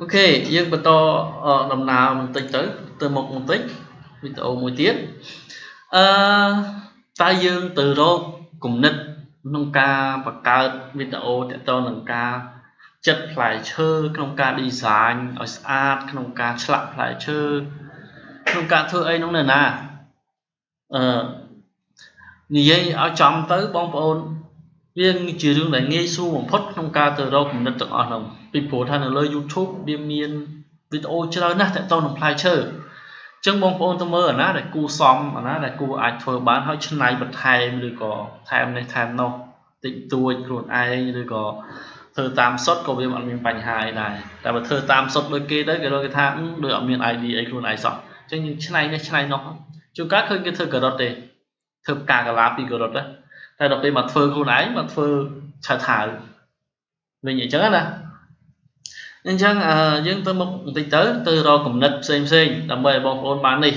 OK យើងបន្តដំណើរបន្តិចទៅទៅមុខបន្តិចវីដេអូមួយទៀតអឺតើយើងទៅរកគំនិតក្នុងការបង្កើតវីដេអូទាក់ទងនឹងការចិតផ្លែឈើក្នុងការ design ឲ្យស្អាតក្នុងការឆ្លាក់ផ្លែឈើក្នុងការធ្វើអីនោះនៅណាអឺនិយាយឲ្យចំទៅបងប្អូនវាជារឿងដែលងាយស្រួលបំផុតក្នុងការទៅរកគំនិតទាំងអស់នោះពីព្រោះថានៅលើ YouTube វាមានវីដេអូច្រើនណាស់ទាក់ទងនឹងផ្លែឈើអញ្ចឹងបងប្អូនទៅមើលអាណាដែលគួរសមអាណាដែលគួរអាចធ្វើបានហើយច្នៃបន្ថែមឬក៏ថែមនេះថែមនោះតិចតួចខ្លួនឯងឬក៏ធ្វើតាមសុទ្ធក៏វាអត់មានបញ្ហាអីដែរតែបើធ្វើតាមសុទ្ធដូចគេទៅគេរកគេថាដូចអត់មាន idea អីខ្លួនឯងសោះអញ្ចឹងយើងច្នៃនេះច្នៃនោះជួនកាលឃើញគេធ្វើការ៉ុតទេធ្វើផ្កាកាឡាពីការ៉ុតណាតែដល់ពេលមកធ្វើខ្លួនឯងមកធ្វើឆៅថៅវិញអញ្ចឹងណាអញ្ចឹងយើងទៅមុខបន្តិចទៅទៅរកគំនិតផ្សេងផ្សេងដើម្បីឲ្យបងប្អូនបាននេះ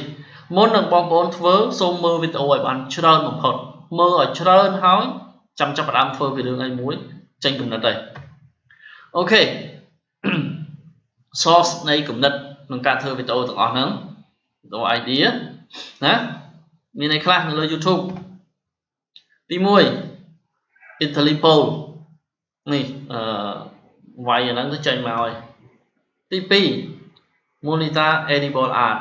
មុននឹងបងប្អូនធ្វើសូមមើលវីដេអូឲ្យបានច្រើនបំផុតមើលឲ្យច្រើនហើយចាំចាប់ផ្ដើមធ្វើពីរឿងអីមួយចេញគំនិតហើយ OK source នៃគំនិតក្នុងការធ្វើវីដេអូទាំងអស់ហ្នឹងវីដេអូ idea ណាមានអីខ្លះនៅលើ YouTube ទី1 Italy Poll នេះអឺវាយអាហ្នឹងទៅចេញមកហើយទី2 Monita Edible Art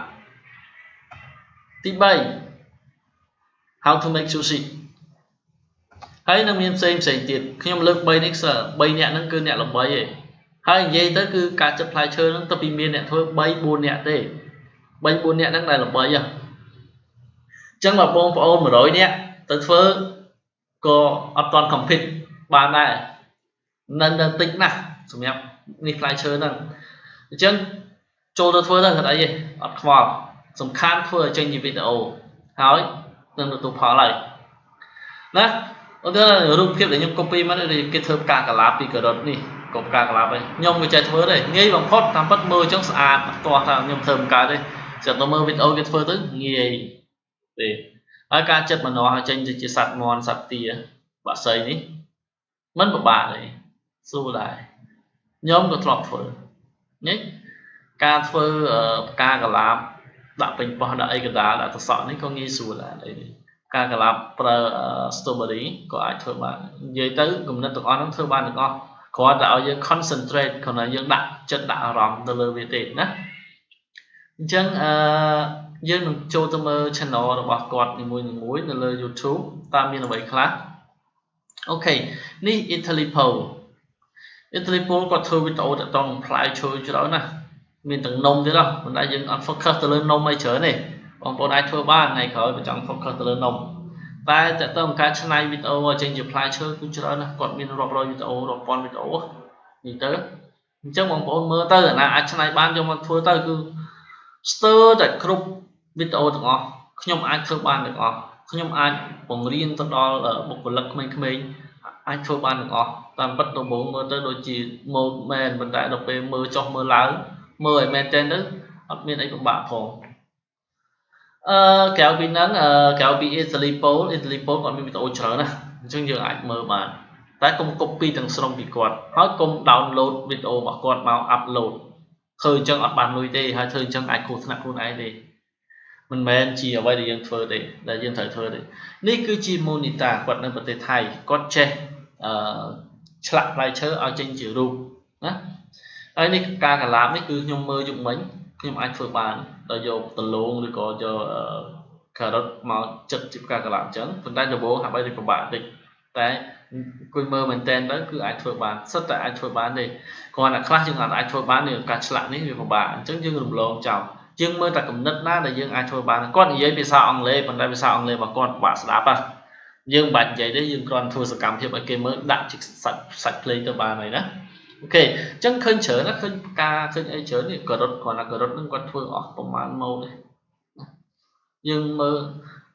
ទី3 How to make sushi ហើយនឹងមានផ្សេងផ្សេងទៀតខ្ញុំលើក3នេះ3អ្នកហ្នឹងគឺអ្នកល្បីឯងហើយនិយាយទៅគឺការចិតផ្លែឈើហ្នឹងទៅពីមានអ្នកធ្វើ3 4អ្នកទេ3 4អ្នកហ្នឹងដែលល្បីហ៎អញ្ចឹងបើបងប្អូន100នាក់ទៅធ្វើក៏អត់ទាន់ compete បានដែរនៅនៅតិចណាស់សម្រាប់នេះផ្លែឈើហ្នឹងអញ្ចឹងចូលទៅធ្វើទៅអត់អីទេអត់ខ្វល់សំខាន់ធ្វើឲ្យចេញជាវីដេអូហើយនឹងទទួលផលហើយណាឧទាហរណ៍រូបភាពដែលខ្ញុំ copy មកគេធ្វើផ្កាកលាបពីការ៉ុតនេះក៏ផ្កាកលាបហើយខ្ញុំក៏ចេះធ្វើដែរងាយបំផុតតាមពិតមើលអញ្ចឹងស្អាតអត់ទាស់ថាខ្ញុំធ្វើមិនកើតទេស្រាប់តែមើលវីដេអូគេធ្វើទៅងាយទេហើយការចិតម្នាស់ឲ្យចេញទៅជាសត្វមាន់សត្វទាបក្សីនេះមិនពិបាកទេស្រួលដែរខ្ញុំក៏ធ្លាប់ធ្វើនេះការធ្វើផ្កាកលាបដាក់ពេញប៉ោះដាក់អីកដាលដាក់ត្រសក់នេះក៏ងាយស្រួលដែរអីនេះការកលាបប្រើ strawberry ក៏អាចធ្វើបាននិយាយទៅគំនិតទាំងអស់ហ្នឹងធ្វើបានទាំងអស់គ្រាន់តែឲ្យយើង concentrate គ្រាន់តែយើងដាក់ចិត្តដាក់អារម្មណ៍ទៅលើវាទេណាអញ្ចឹងអឺយើងនឹងចូលទៅមើល channel របស់គាត់នីមួយៗនៅលើ YouTube តើមានអ្វីខ្លះOK នេះ Italy Poll Italy Poll គាត់ធ្វើវីដេអូទាក់ទងនឹងផ្លែឈើច្រើនណាស់មានទាំងនំទៀតហ៎ប៉ុន្តែយើងអត់ focus ទៅលើនំអីច្រើនទេបងប្អូនអាចធ្វើបានថ្ងៃក្រោយបើចង់ focus ទៅលើនំតែតើតើការច្នៃវីដេអូចេញជាផ្លែឈើគឺច្រើនណាស់គាត់មានរាប់រយវីដេអូរាប់ពាន់វីដេអូនេះទៅអញ្ចឹងបងប្អូនមើលទៅអាណាអាចច្នៃបានយកមកធ្វើទៅគឺស្ទើរតែគ្រប់វីដេអូទាំងអស់ខ្ញុំអាចធ្វើបានទាំងអស់ខ្ញុំអាចបង្រៀនទៅដល់បុគ្គលិកក្មេងៗអាចធ្វើបានទាំងអស់តាមពិតដំបូងមើលទៅដូចជាម៉ូតមែនប៉ុន្តែដល់ពេលមើលចុះមើលឡើងមើលឲ្យមែនទែនទៅអត់មានអីពិបាកផងអឺក្រៅពីហ្នឹងក្រៅពី Italy Poll Italy Poll គាត់មានវីដេអូច្រើនណាស់អញ្ចឹងយើងអាចមើលបានតែកុំ copy ទាំងស្រុងពីគាត់ហើយកុំ download វីដេអូរបស់គាត់មក upload ធ្វើអញ្ចឹងអត់បានលុយទេហើយធ្វើអញ្ចឹងអាចគ្រោះថ្នាក់ខ្លួនឯងទេមិនមែនជាអ្វីដែលយើងធ្វើទេដែលយើងត្រូវធ្វើទេនេះគឺជា Monita គាត់នៅប្រទេសថៃគាត់ចេះអឺឆ្លាក់ផ្លែឈើឲ្យចេញជារូបណាហើយនេះការកលាបនេះគឺខ្ញុំមើលយុគមិញខ្ញុំអាចធ្វើបានដោយយកដលងឬក៏យកការ៉ុតមកចិតជាផ្កាកលាបអញ្ចឹងប៉ុន្តែដំបូងហាក់បីដូចពិបាកតិចតែអង្គុយមើលមែនតែនទៅគឺអាចធ្វើបានសិតតែអាចធ្វើបានទេគ្រាន់តែខ្លះយើងអាចធ្វើបាននេះការឆ្លាក់នេះវាពិបាកអញ្ចឹងយើងរំលងចោលយើងមើលតែគំនិតណាដែលយើងអាចធ្វើបានគាត់និយាយភាសាអង់គ្លេសប៉ុន្តែភាសាអង់គ្លេសរបស់គាត់ពិបាកស្ដាប់ហ៎យើងមិនបាច់និយាយទេយើងគ្រាន់ធ្វើសកម្មភាពឲ្យគេមើលដាក់ជាសាច់សាច់ភ្លេងទៅបានហើយណាOK អញ្ចឹងឃើញច្រើនណាឃើញផ្កាឃើញអីច្រើននេះការ៉ុតគ្រាន់តែការ៉ុតហ្នឹងគាត់ធ្វើអស់ប្រហែលម៉ូតទេយើងមើល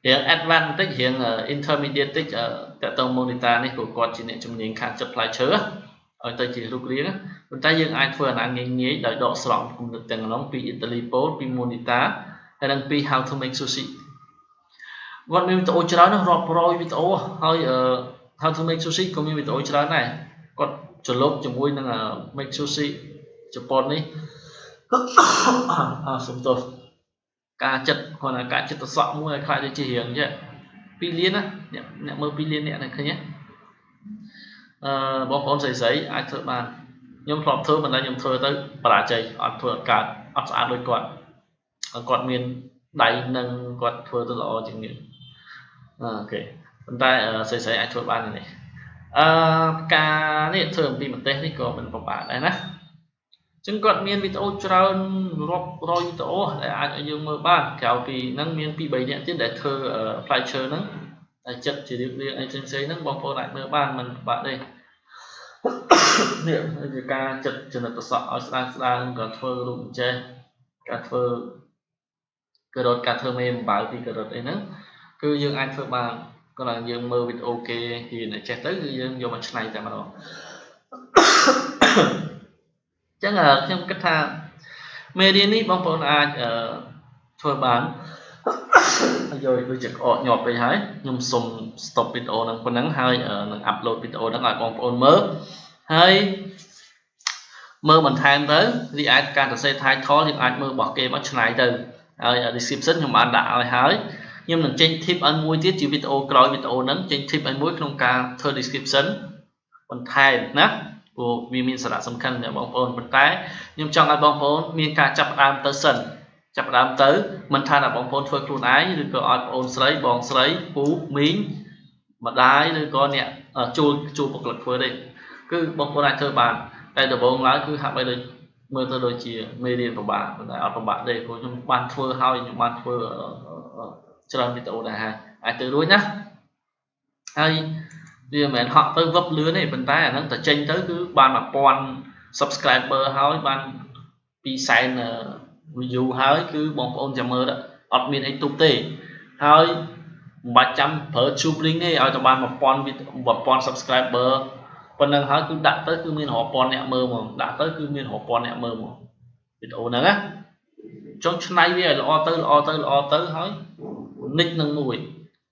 រៀង advanced បន្តិចរៀង intermediate តិចតើតើ Monita នេះក៏គាត់ជាអ្នកជំនាញខាងចិតផ្លែឈើឲ្យទៅជារូបរាងប៉ុន្តែយើងអាចធ្វើអាណាងាយងាយដោយដកស្រង់គំនិតទាំងនោះពី Italy Poll ពី Monita ហើយនិងពី How to make sushi គាត់មានវីដេអូច្រើនណាស់រាប់រយវីដេអូហើយ How to make sushi ក៏មានវីដេអូច្រើនដែរគាត់ច្រឡុកជាមួយនឹង make sushi ជប៉ុននេះ សុំទោសការចិត្តគ្រាន់តែការចិត្តសក់មួយឲ្យខ្លាចទៅជារឿងចេះ2លានណាអ្នកមើល2លានអ្នកនឹងឃើញទេអឺបងប្អូនស្រីស្រីអាចធ្វើបានខ្ញុំធ្លាប់ធ្វើប៉ុន្តែខ្ញុំធ្វើទៅបរាជ័យអត់ធ្វើអត់កើតអត់ស្អាតដូចគាត់គាត់មានដៃនឹងគាត់ធ្វើទៅល្អជាងនេះអូខេប៉ុន្តែស្រីស្រីអាចធ្វើបាននេះអឺផ្កានេះធ្វើអំពីម្ទេសនេះក៏មិនពិបាកដែរណាចឹងគាត់មានវីដេអូច្រើនរាប់រយវីដេអូដែលអាចឲ្យយើងមើលបានក្រៅពីហ្នឹងមាន2 3នាក់ទៀតដែលធ្វើផ្លែឈើហ្នឹងតែចិត្តជារៀបរៀងអីផ្សេងៗហ្នឹងបងប្អូនអាចមើលបានមិនពិបាកទេនេះជាការចិត្តចំណិតប្រសក់ឲ្យស្ដើងស្ដើងក៏ធ្វើរូបចេះការធ្វើការ៉ុតការធ្វើមេអំបៅពីការ៉ុតអីហ្នឹងគឺយើងអាចធ្វើបានគ្រាន់តែយើងមើលវីដេអូគេហ៊ានចេះទៅគឺយើងយកមកច្នៃតែម្ដងចឹងខ្ញុំគិតថាមេរៀននេះបងប្អូនអាចធ្វើបានយកដូចជាក្អកញាប់ពេកហើយខ្ញុំសុំ stop វីដេអូហ្នឹងប៉ុណ្ណឹងហើយនឹង upload វីដេអូហ្នឹងឲ្យបងប្អូនមើលហើយមើលបន្ថែមទៅរីឯការសរសេរ title យើងអាចមើលរបស់គេមកច្នៃទៅហើយ description ខ្ញុំបានដាក់ឲ្យហើយខ្ញុំនឹងចេញ tip ឲ្យមួយទៀតជាវីដេអូក្រោយវីដេអូហ្នឹងចេញ tip ឲ្យមួយក្នុងការធ្វើ description បន្ថែមណាព្រោះវាមានសារៈសំខាន់សម្រាប់បងប្អូនប៉ុន្តែខ្ញុំចង់ឲ្យបងប្អូនមានការចាប់ផ្ដើមទៅសិនចាប់ផ្ដើមទៅមិនថាតែបងប្អូនធ្វើខ្លួនឯងឬក៏ឲ្យបងប្អូនស្រីបងស្រីពូមីងម្ដាយឬក៏អ្នកជួលជួលបុគ្គលិកធ្វើទេគឺបងប្អូនអាចធ្វើបានតែដំបូងឡើយគឺហាក់បីដូចមើលទៅដូចជាមេរៀនពិបាកប៉ុន្តែអត់ពិបាកទេព្រោះខ្ញុំបានធ្វើហើយខ្ញុំបានធ្វើច្រើនវីដេអូដែរហើយអាចទៅរួចណាហើយវាមិនមែនហក់ទៅវឹបលឿនទេប៉ុន្តែអាហ្នឹងតែចេញទៅគឺបាន1000 subscriber ហើយបាន200,000 view ហើយគឺបងប្អូនចាំមើលអត់មានអីទប់ទេហើយមិនបាច់ចាំប្រើ Tube link ទេឲ្យតែបាន1000 subscriber ប៉ុណ្ណឹងហើយគឺដាក់ទៅគឺមានរាប់ពាន់អ្នកមើលហ្មងដាក់ទៅគឺមានរាប់ពាន់អ្នកមើលហ្មងវីដេអូហ្នឹងណាចង់ឆ្នៃវាឲ្យល្អទៅល្អទៅល្អទៅហើយនិចនឹងមួយ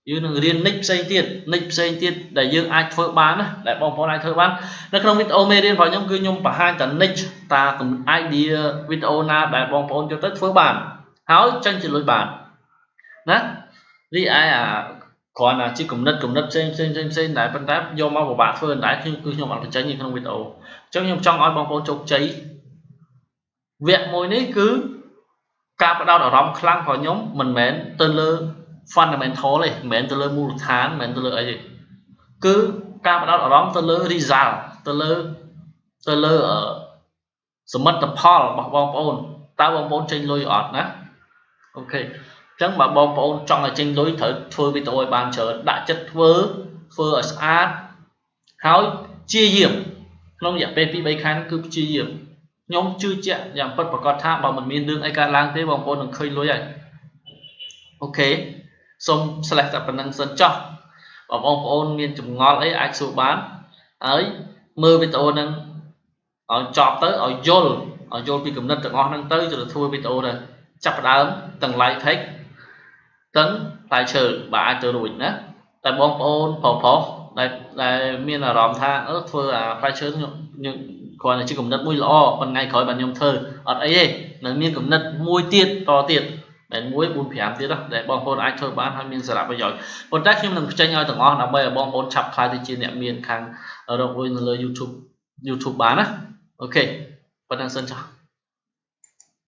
យើងនឹងរៀននិចផ្សេងទៀតនិចផ្សេងទៀតដែលយើងអាចធ្វើបានណាដែលបងប្អូនអាចធ្វើបាននៅក្នុងវីដេអូមេរៀនរបស់ខ្ញុំគឺខ្ញុំបង្ហាញតែនិចតា idea វីដេអូណាដែលបងប្អូនយកទៅធ្វើបានហើយចេញជាលុយបានណារីឯអាគ្រាន់តែជាគំនិតគំនិតផ្សេងផ្សេងផ្សេងផ្សេងដែលប៉ុន្តែយកមកពិបាកធ្វើតែខ្ញុំគឺខ្ញុំអត់បញ្ចេញក្នុងវីដេអូអញ្ចឹងខ្ញុំចង់ឲ្យបងប្អូនជោគជ័យវគ្គមួយនេះគឺការផ្ដោតអារម្មណ៍ខ្លាំងរបស់ខ្ញុំមិនមែនទៅលើ fundamental ទេមិនមែនទៅលើមូលដ្ឋានមិនមែនទៅលើអីទេគឺការផ្ដោតអារម្មណ៍ទៅលើ result ទៅលើសមិទ្ធផលរបស់បងប្អូនតើបងប្អូនចេញលុយអត់ណាអូខេអញ្ចឹងបើបងប្អូនចង់ឲ្យចេញលុយត្រូវធ្វើវីដេអូឲ្យបានច្រើនដាក់ចិត្តធ្វើធ្វើឲ្យស្អាតហើយព្យាយាមក្នុងរយៈពេល2 3ខែគឺព្យាយាមខ្ញុំជឿជាក់យ៉ាងពិតប្រាកដថាបើមិនមានរឿងអីកើតឡើងទេបងប្អូននឹងឃើញលុយហើយអូខេសូម slash តែប៉ុណ្្នឹងសិនចុះបើបងប្អូនមានចម្ងល់អីអាចសួរបានហើយមើលវីដេអូហ្នឹងឲ្យចប់ទៅឲ្យយល់ឲ្យយល់ពីគំនិតទាំងអស់ហ្នឹងទៅទៅធ្វើវីដេអូទៅចាប់ផ្ដើមទាំង live text ទាំងផ្លែឈើបើអាចទៅរួចណាតែបងប្អូនប្រុសប្រុសដែលដែលមានអារម្មណ៍ថាអឺធ្វើអាផ្លែឈើខ្ញុំខ្ញុំគ្រាន់តែជាគំនិតមួយល្អប៉ុន្តែថ្ងៃក្រោយបាទខ្ញុំធ្វើអត់អីទេនៅមានគំនិតមួយទៀតតទៀតមិន1 4 5ទៀតដែលបងប្អូនអាចធ្វើបានហើយមានសារៈប្រយោជន៍ប៉ុន្តែខ្ញុំនឹងបញ្ចេញឲ្យទាំងអស់ដើម្បីឲ្យបងប្អូនឆាប់ក្លាយទៅជាអ្នកមានខាងរកលុយនៅលើ YouTube បានណាអូខេប៉ុណ្ណឹងសិនចុះ។